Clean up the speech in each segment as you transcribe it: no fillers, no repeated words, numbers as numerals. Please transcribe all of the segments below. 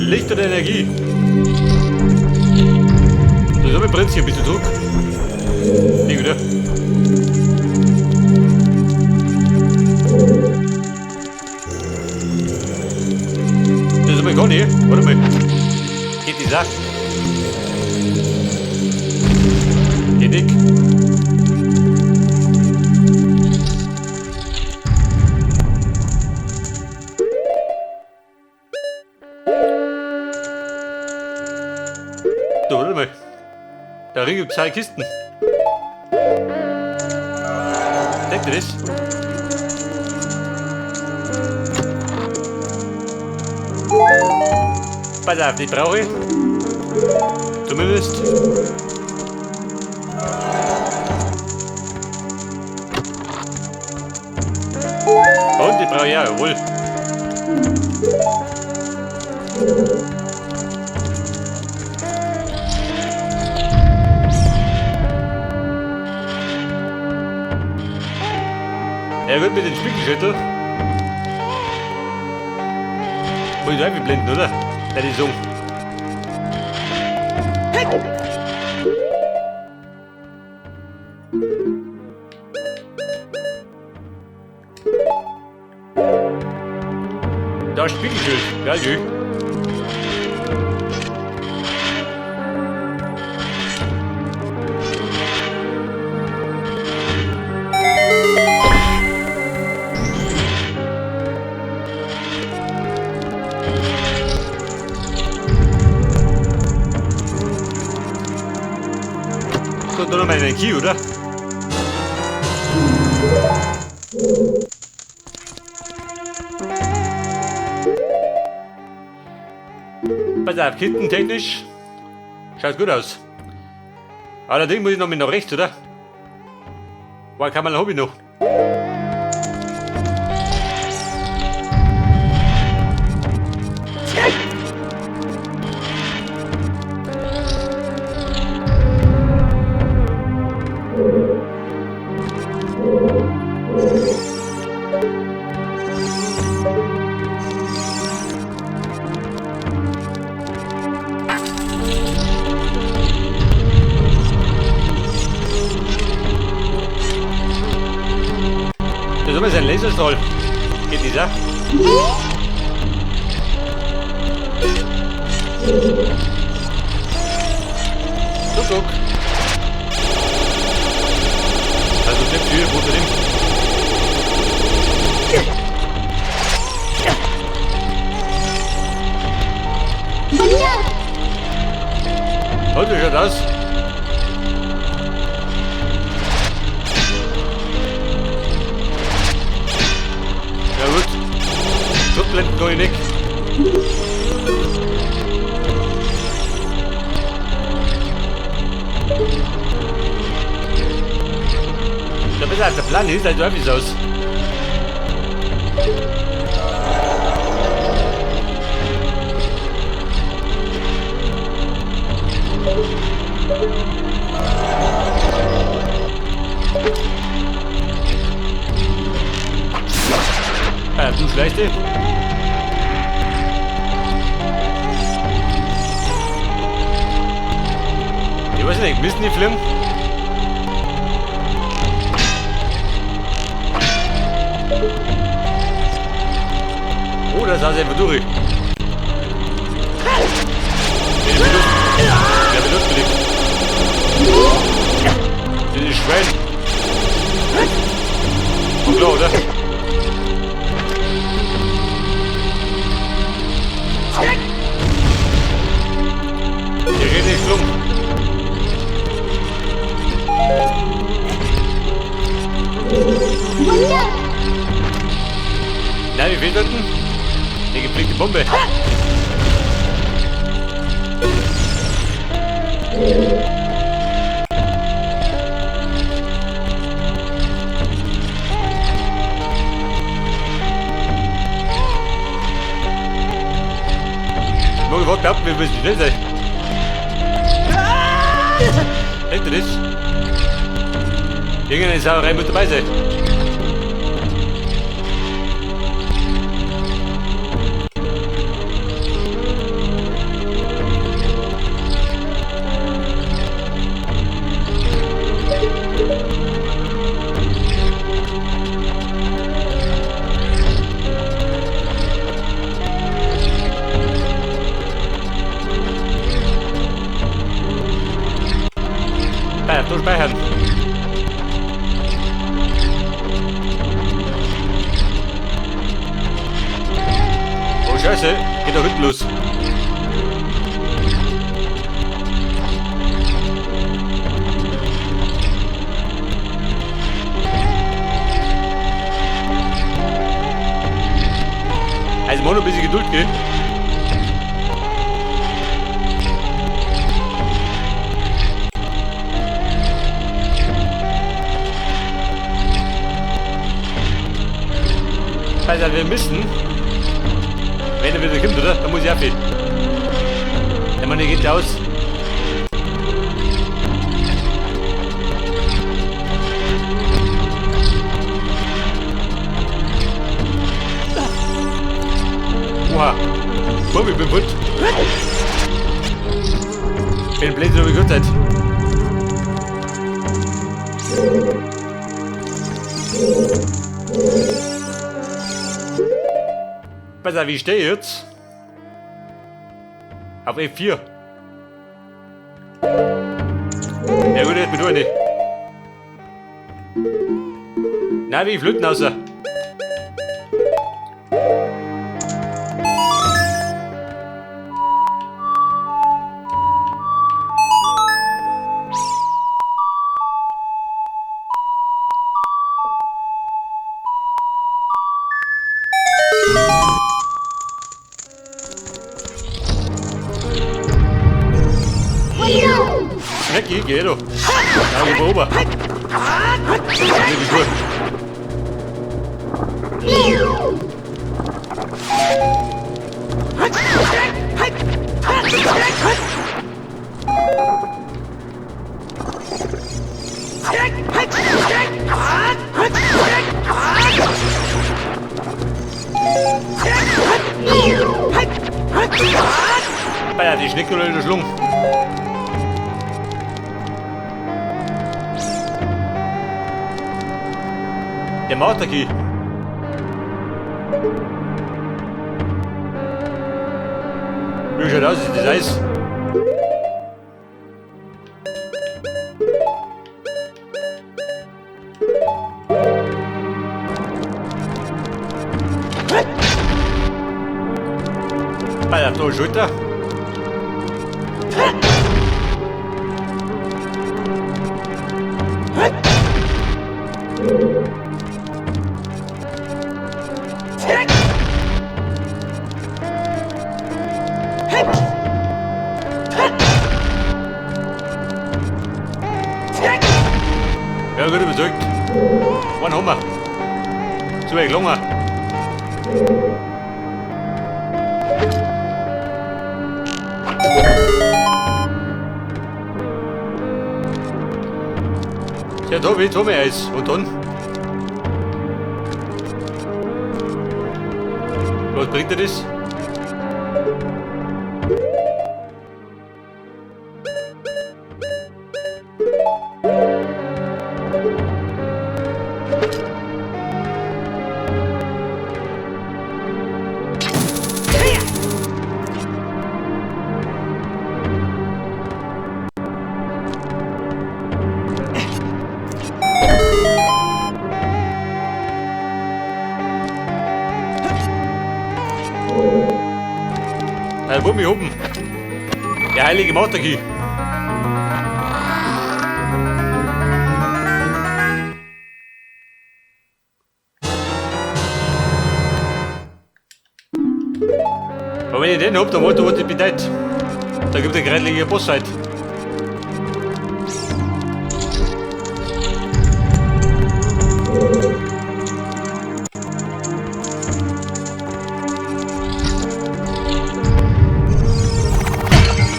Licht oder Energie? So, so brennt hier ein bisschen zurück. Nee, wieder. Das ist aber gar nicht. Warte mal. Geht die Sache? Geht nicht. Du, warte mal. Da gibt es zwei Kisten. Denkt ihr das? Pass auf, die brauche ich. Zumindest. Und die brauche ich auch, jawohl. Er wird mit den Spiegelschüttel. Muss ich einfach blenden, oder? Das ist so. Da Spiegelschild. Ja, jö. So, da noch mal Energie, oder? Pass auf, kistentechnisch schaut gut aus. Allerdings muss ich noch mit nach rechts, oder? Wo kann man Hobby noch? Das ist immer sein Laserstrahl. Geht dieser? Guck, guck. Also nicht viel, wo drin. Und wie schaut aus? Ja gut. Rückblenden kann ich nicht. Da besser als der Plan ist, also einfach aus. Du Schlechte. Ich weiß nicht, müssen die fliegen? Oh, das sah einfach durch. Der benutzt mich. Dieses Schwein. Oh, klar, oder? Hier geht nicht rum. Na, wie viel unten? Die gepflegte Bombe. Nur gewollt behaupten, wir müssen schnell sein. Echt das? Irgendeine Sauerei muss dabei sein. Geht doch hinten los. Also mal noch ein bisschen Geduld, gell? Also wir müssen, wenn er wieder kommt, oder? Dann muss ich aufhören. Der Mann, der geht aus. Oha. Boah, ich bin wund. Bin blöd, so wie gut seid. Pass auf, ich stehe jetzt. Auf F4. Ja gut, jetzt bin ich nicht. Nein, wie Flöten raus. Schnecki, geh doch. Ja, geh rüber. Wirklich gut. Alter, die Schnecke oder die Schlung. Der Mautaki. Wie schaut aus, ist das Eis? Bei der Schulter. Ja, gut überzeugt. One haben wir. Zwei gelungen. Ja, da jetzt haben wir Eis. Und dann? Was bringt dir das? Wummi oben. Der heilige Mautaki. Aber wenn ich den hab, dann wollte ich, was das bedeutet. Da gibt es eine greitliche Bossfight.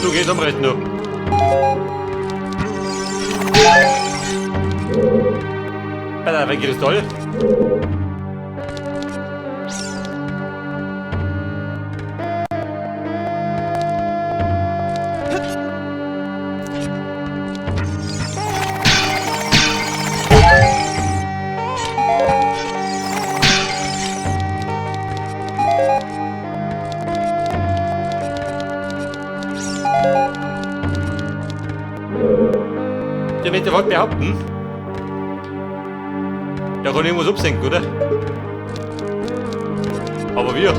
Du gehst am rechten noch. Alter, welcher Kristall? Der möchte wollte behaupten, da kann irgendwas absenken, oder? Aber wir.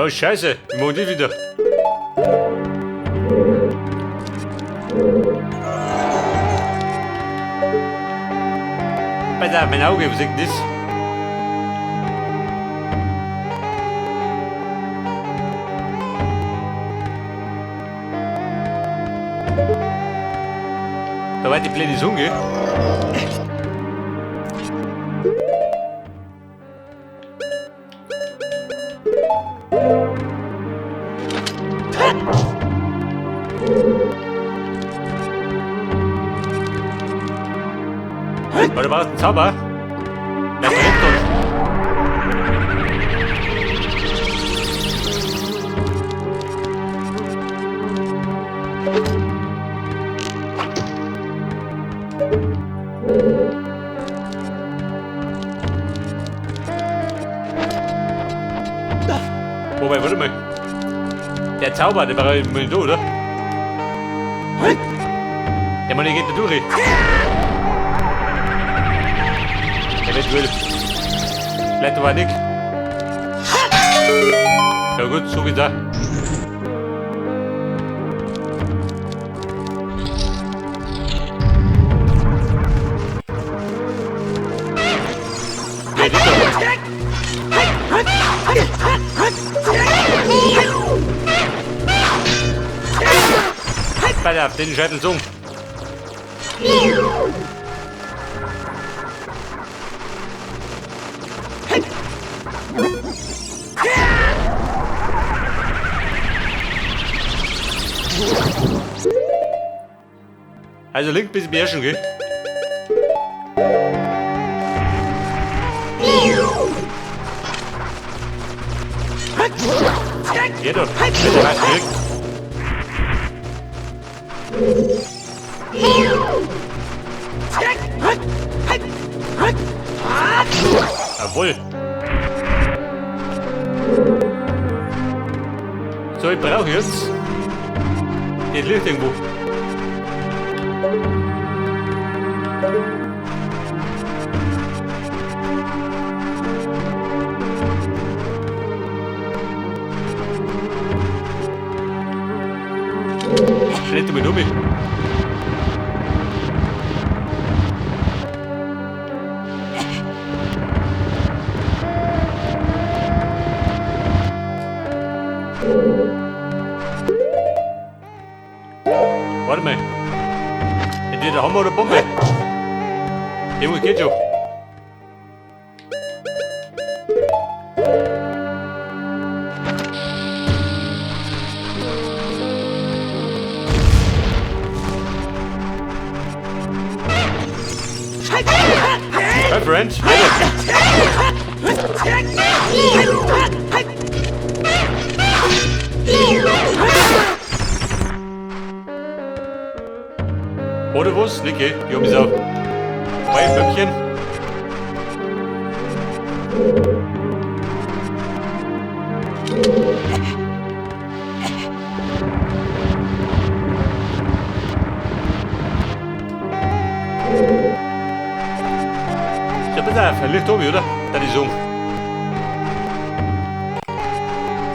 Oh Scheiße, wir machen die wieder. Pass auf, mein Auge, was ist denn das? Da war die blöde Zunge. Warte, war das ein Zauber? Der brennt doch. Wobei, warte mal. Der Zauber, der war ja immer da, oder? Der Mann, der geht da durch. Eventuell. Vielleicht aber nicht. Ja gut, so geht's auch. Ja, das ist doch. Pass auf, den Scheitel so. Also link bis Bärchen, gell? Geht doch. Bitte was kriegt. Jawohl. So, ich brauche jetzt den Licht irgendwo. Schnell mit um. Warte mal. Entweder Hammer oder Bombe. Irgendwo geht schon. Hi, friend. Oder was? Niki, die hab ich's auch. Zwei Böckchen. Ja, pass auf, Licht oben, oder? Da die Sonne.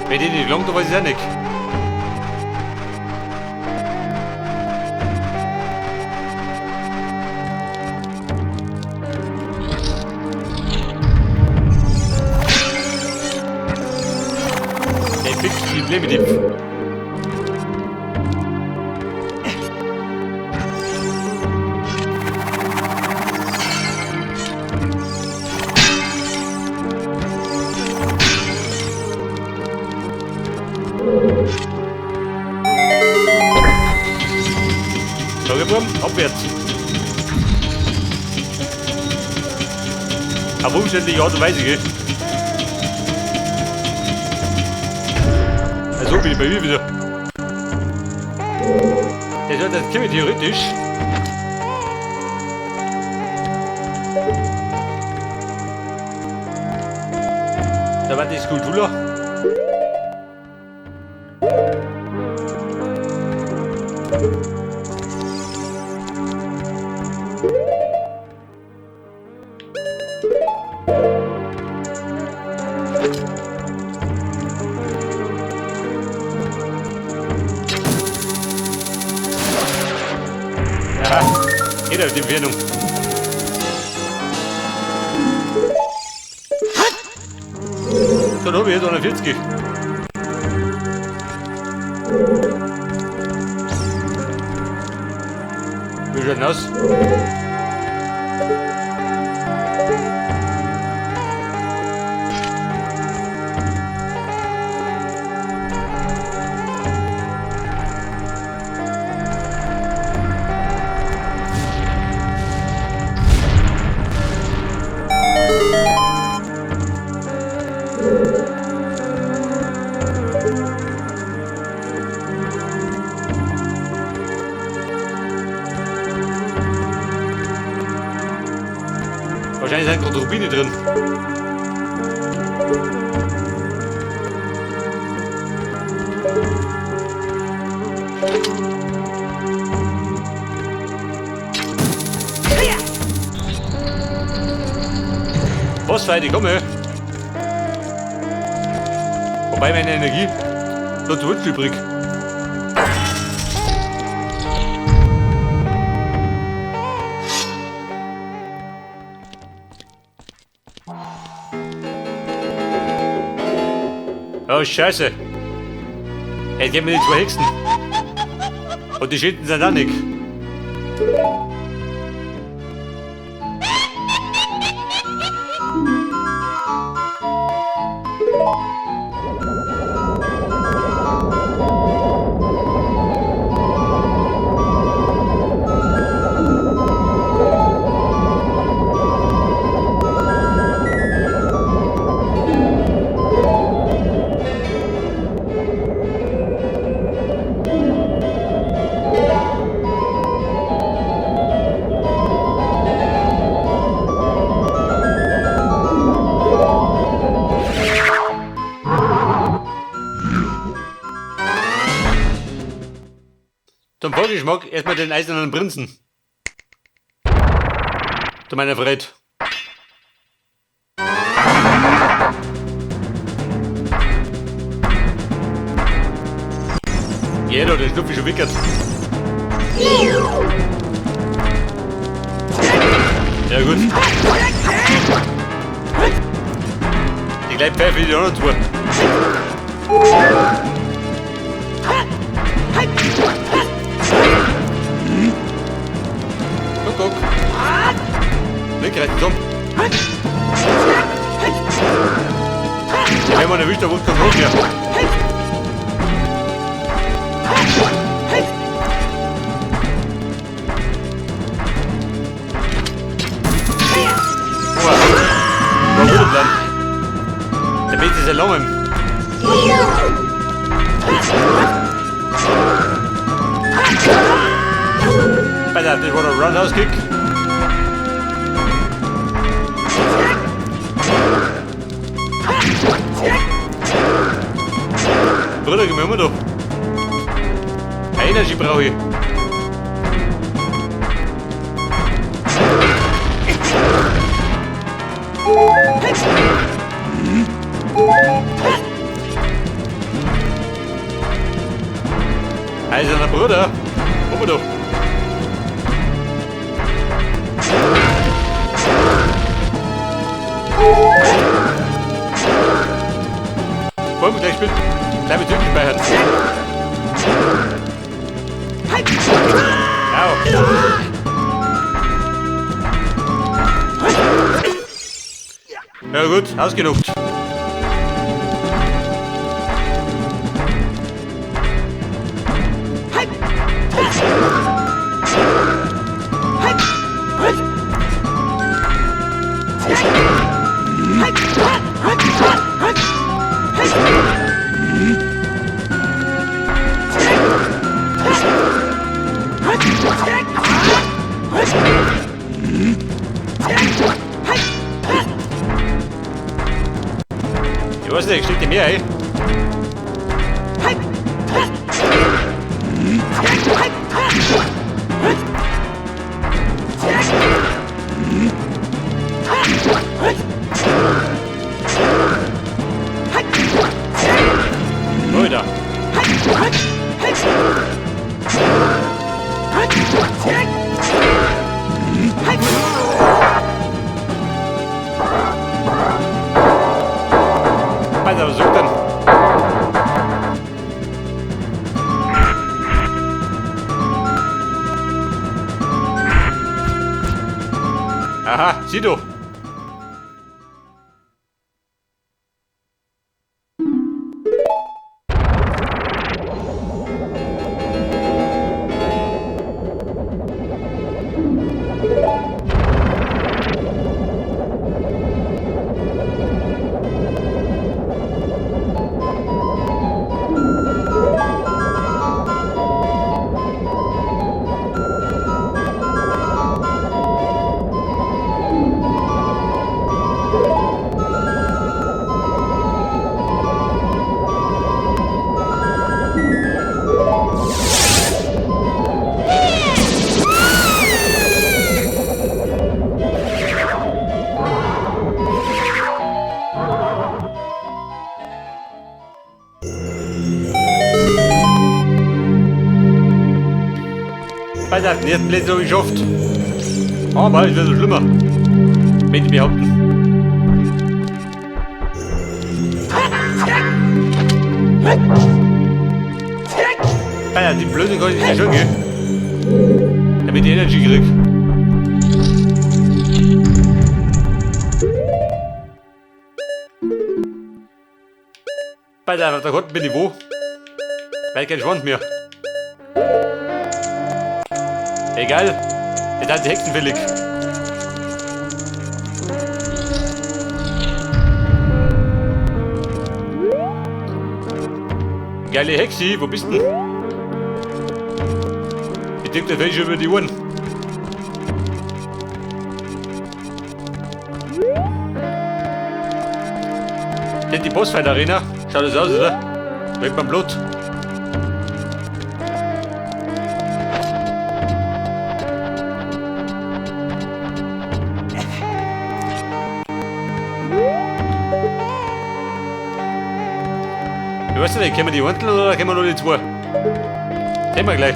Wenn die nicht langt, dann weiß ich auch nicht. Der fix die Blemidip. Abwärts. Auf umständliche Art und Weise, gell? Also bin ich bei mir wieder. Der sollte das käme theoretisch. Da war die Skulptur. Meter die Entfernung. Dann habe ich jetzt 140. Wie schaut denn aus? Wahrscheinlich sind gerade Rubine drin. Bossfight, ich komme. Wobei meine Energie nur zu Wunsch übrig. Oh, Scheiße. Ey, gib mir die zwei Hexen. Und die Schinden sind auch nicht. Zum Vorgeschmack erstmal den eisernen Prinzen. Zu meiner Fred. Jeder, der Schnupf ist schon wickert. Ja gut. Die gleich pfeife ich dir auch noch zu. Guck, guck. Wegreiten, komm. Wenn man erwischt, da wird kein Grund mehr. War guter Plan. Der Bete ist ja lang. Pass auf, das war der Roundhouse-Kick. Bruder, geh mir immer da. Energy brauche ich. Eiserner Bruder. Oben da. Wollen wir gleich spielen? Gleich mit zurückgespeichert. Au. Ja gut, ausgenockt. Ich weiß nicht, schlägt die mehr ein? Alter. Alter, was sagt denn? Aha, sieh doch. Pass auf, nicht blöd so geschafft. Aber es wird so schlimmer. Möchte ich behaupten. Alter, die blöde kann ich nicht schon gehen. Damit ich Energy krieg. Pass auf, da kommt bin ich wo? Weil kein Schwanz mehr. Egal, jetzt hat die Hexen fällig. Geile Hexi, wo bist denn? Ich denke, das fällt schon über die Ohren. Denn die Bossfight Arena, schaut das aus, oder? Bringt man Blut. Ich weiß nicht, können wir die einzeln oder können wir nur die zwei? Sehen wir gleich.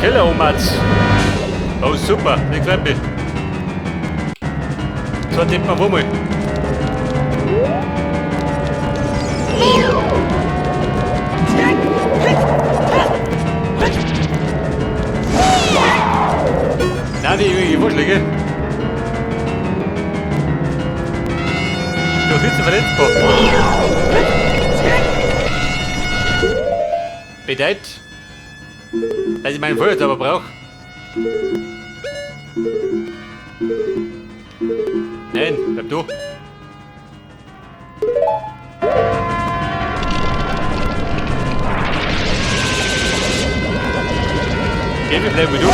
Keller-Omatz. Oh super, die gefällt mir. So tippt man wo mal. Nein, die irgendwelche Vorschläge. Du bist verletzbar. Bedeutet, dass ich meinen Feuerzauber brauche. Nein, bleib du. Okay, wir bleiben du.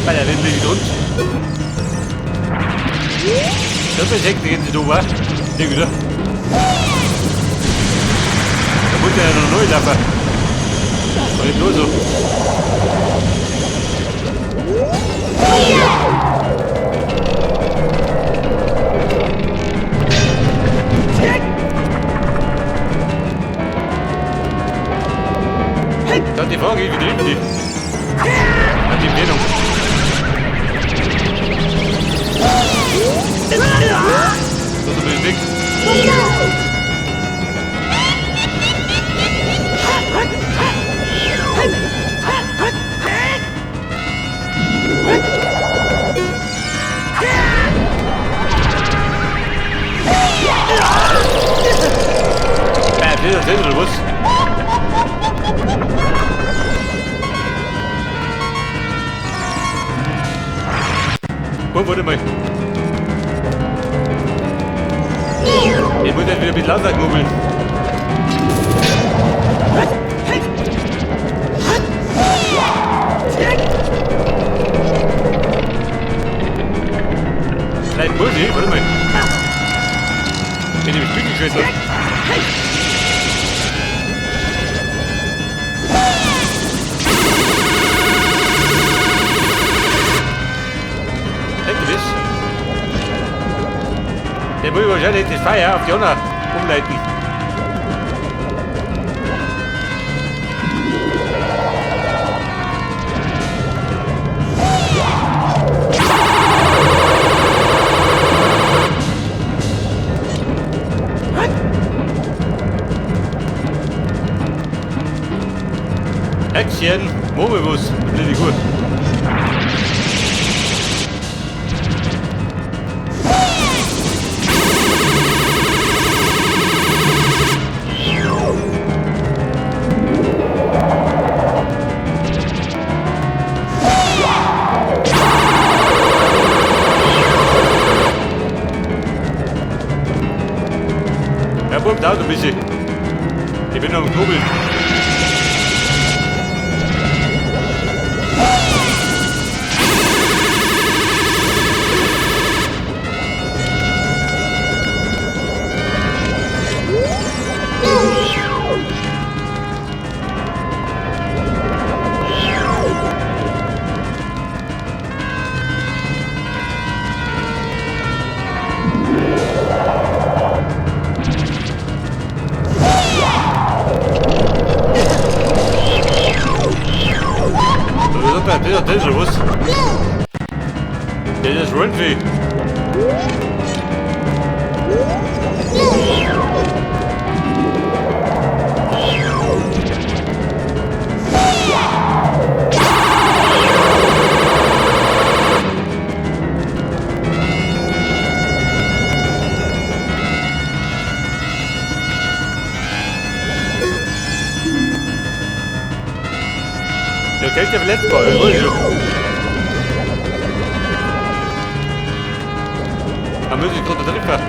Bei der Wind liegt rund. Das ist hektisch, jetzt du, was? Der wieder. Da muss ja noch neu laufen. Was ist nur so? Dann die Frage, wie drüben die? An die Bedienung. So, du bist weg. Ich muss jetzt wieder ein bisschen lauter knobeln. Vielleicht muss ich, warte mal. Mit dem Spiegelschwester. Denkt ihr das? Der muss wahrscheinlich das Feuer auf die anderen umleiten. Heckchen, Murmelbus, blöde gut. Ja, Bub, da ein bisschen. Ich bin noch am Knobeln. Das ist was? Das ist Rundvieh. Der kennt ja verletzbar, das weiß ich schon. Da muss ich gerade treffen.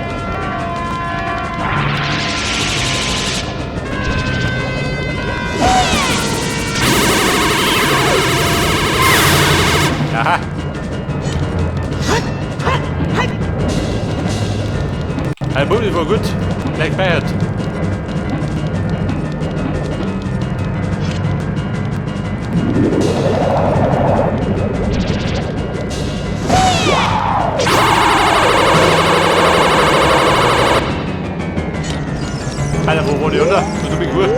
Aha. Ein Bund war gut. Gleich feiert. Alter, wo war die unter? So dumme Kur.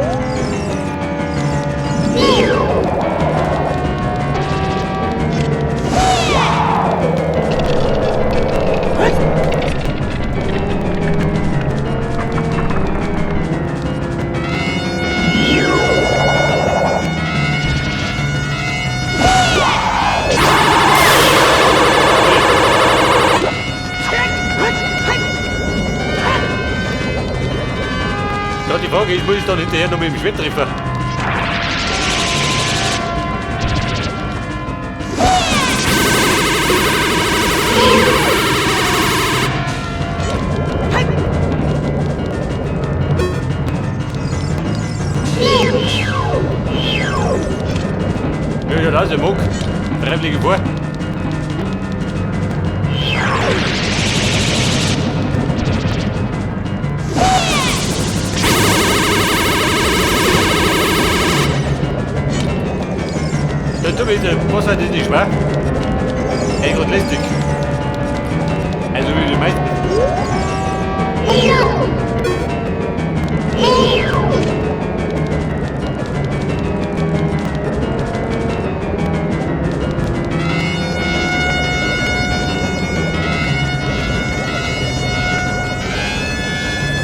Ja, die Frage ist, muss ich dann hinterher noch mit dem Schwert treffen? Ja, das ist der Muck. Treibliche vor. Der Dumme ist, der Boss hat nicht schwer. Ey, Gott, lästig. Also wie die meisten.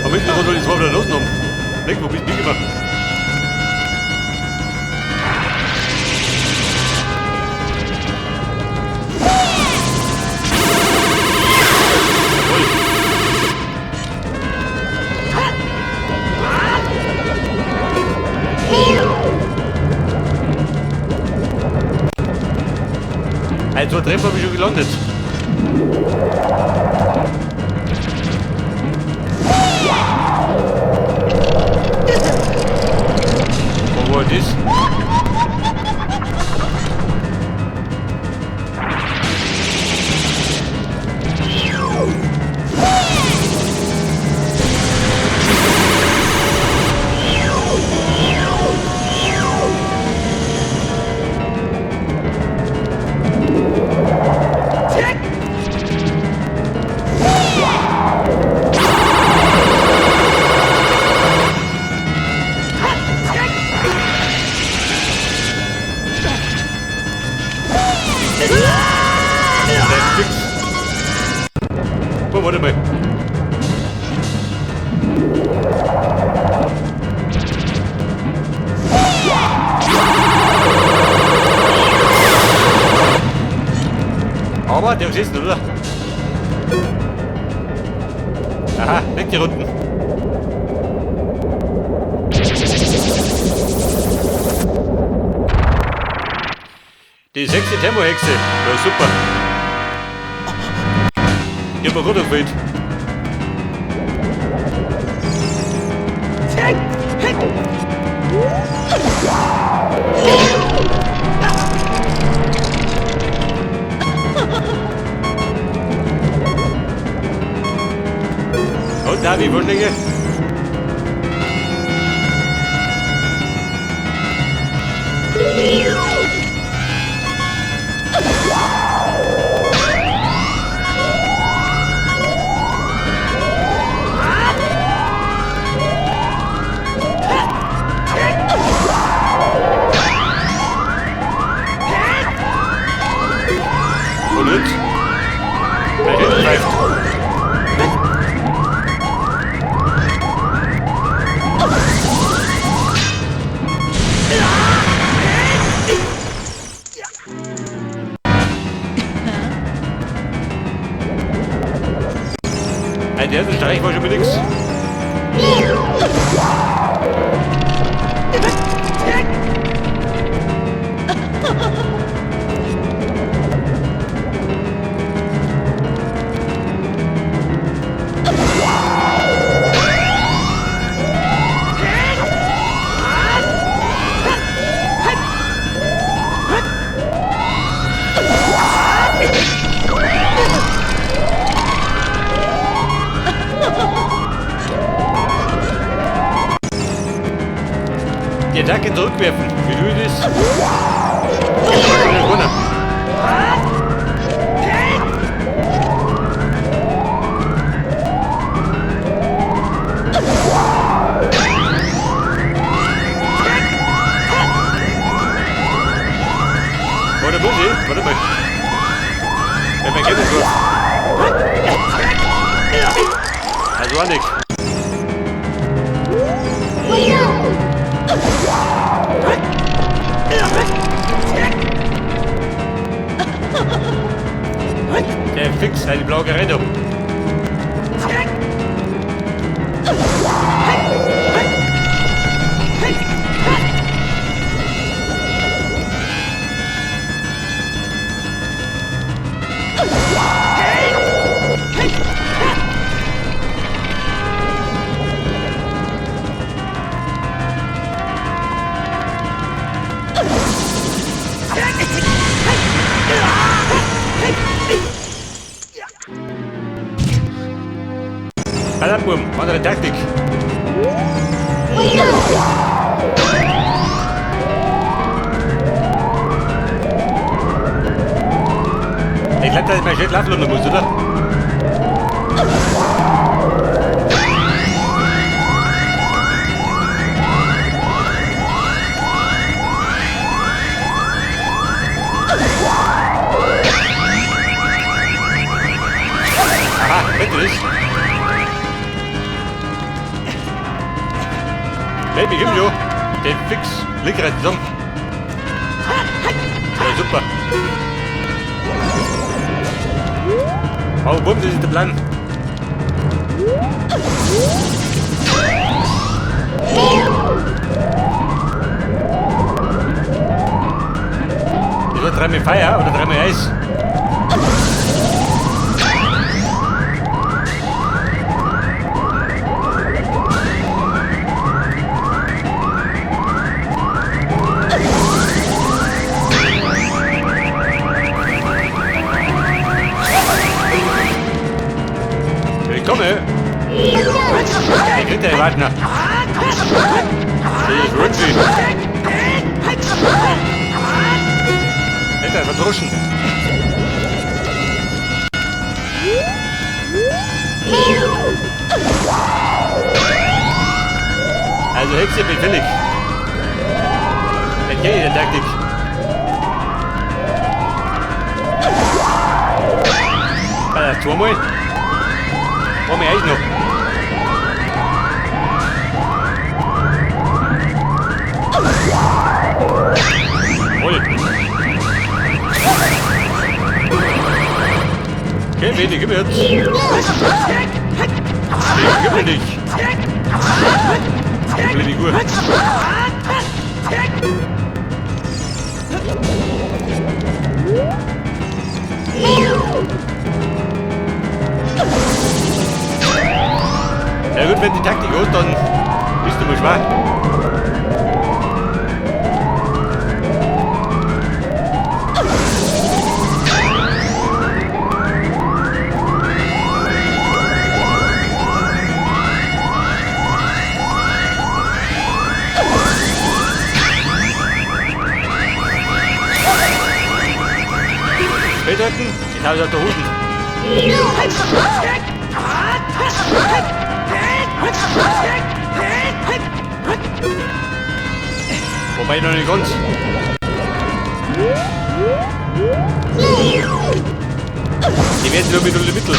Aber ich bin jetzt mal wieder losgenommen. Leck, wo bist du gemacht? Also Treffer habe ich schon gelandet. gesessen, oder? Aha, weg die Runden. Die sechste Thermohexe. Ja, super. Ich hab mir runtergefällt. Und da die Wurschlinge. Und jetzt? Der hinten greift. Ein der erste Streich war schon mal nix. Die Attacke zurückwerfen. Wie du das? Warte, muss ich? Warte mal. Ja, mein Kind ist gut. Also auch nichts. Der fix eine blaue Geräte. Ballabwurm, andere Taktik. Ich glaube, dass ich mein Schild laufen muss, oder? Aha, bitte das. Baby, gib mir den fix linke zusammen. Ja, super. Oh, bumm, das ist der Plan. Das war dreimal Feuer oder dreimal Eis. Willkommen! Ich krieg den Wagner! Das ist Ritchie! Alter, verdruschen! Also Hexe bin fällig! Ich kenne die Taktik! War das zweimal? Oh, mir eigentlich noch. Voll. Okay, die gib mir jetzt. Die gib mir nicht. Die blöde Uhr. Ja gut, wenn die Taktik hat, dann bist du mal schwach. Drücken, ich habe auf der Hosen. Wobei noch nicht ganz. Die werden nur mit dem Mittel.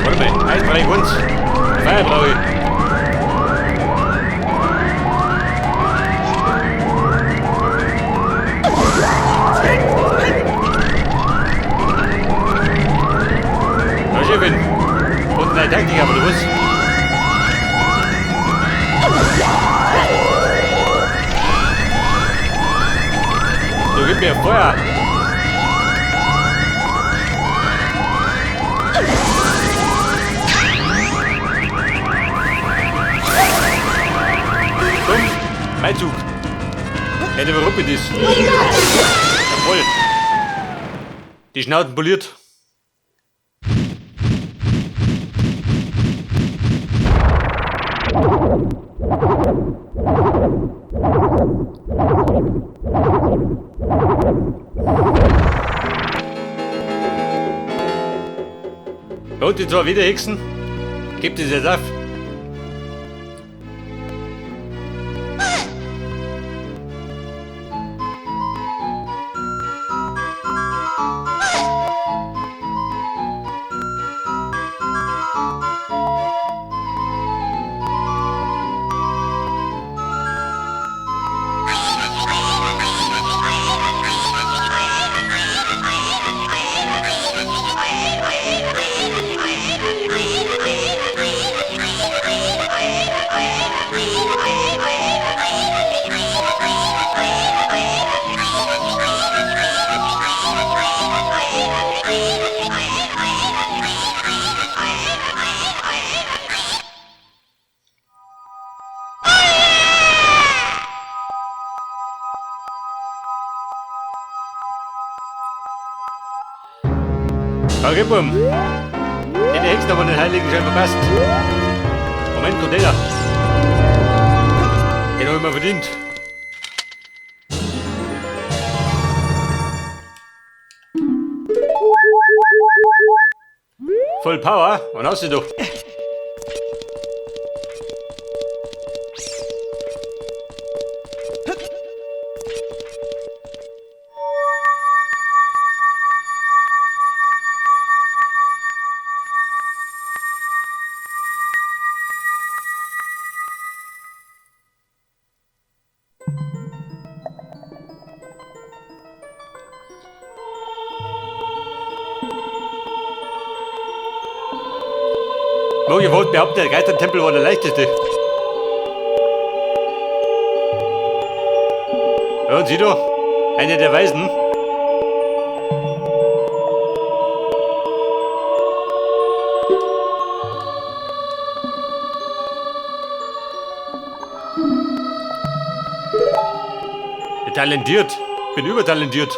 Warte mal, 1, 3, 1. Feuer brauche ich. Na, Chefin. Und eine Taktik, aber du was? Du gib mir Feuer. Komm, mein Zug. Hätte warum das? Jawohl. Die Schnauzen poliert. Und die zwei Wiederhexen. Gebt es jetzt auf. Okay, Bumm. Den Hexen haben wir den Heiligenschein verpasst. Moment, Container. Den habe ich mir verdient. Voll Power. Und hast du doch. Ich wollte behaupten, der Geistertempel war der leichteste. Ja, und sieh doch, einer der Weisen. Talentiert. Bin übertalentiert.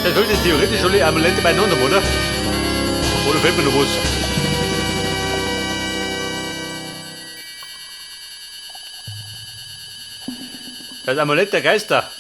Das sollte theoretisch alle Amulette beieinander haben, oder? Oder fehlt mir noch was? Das Amulett der Geister.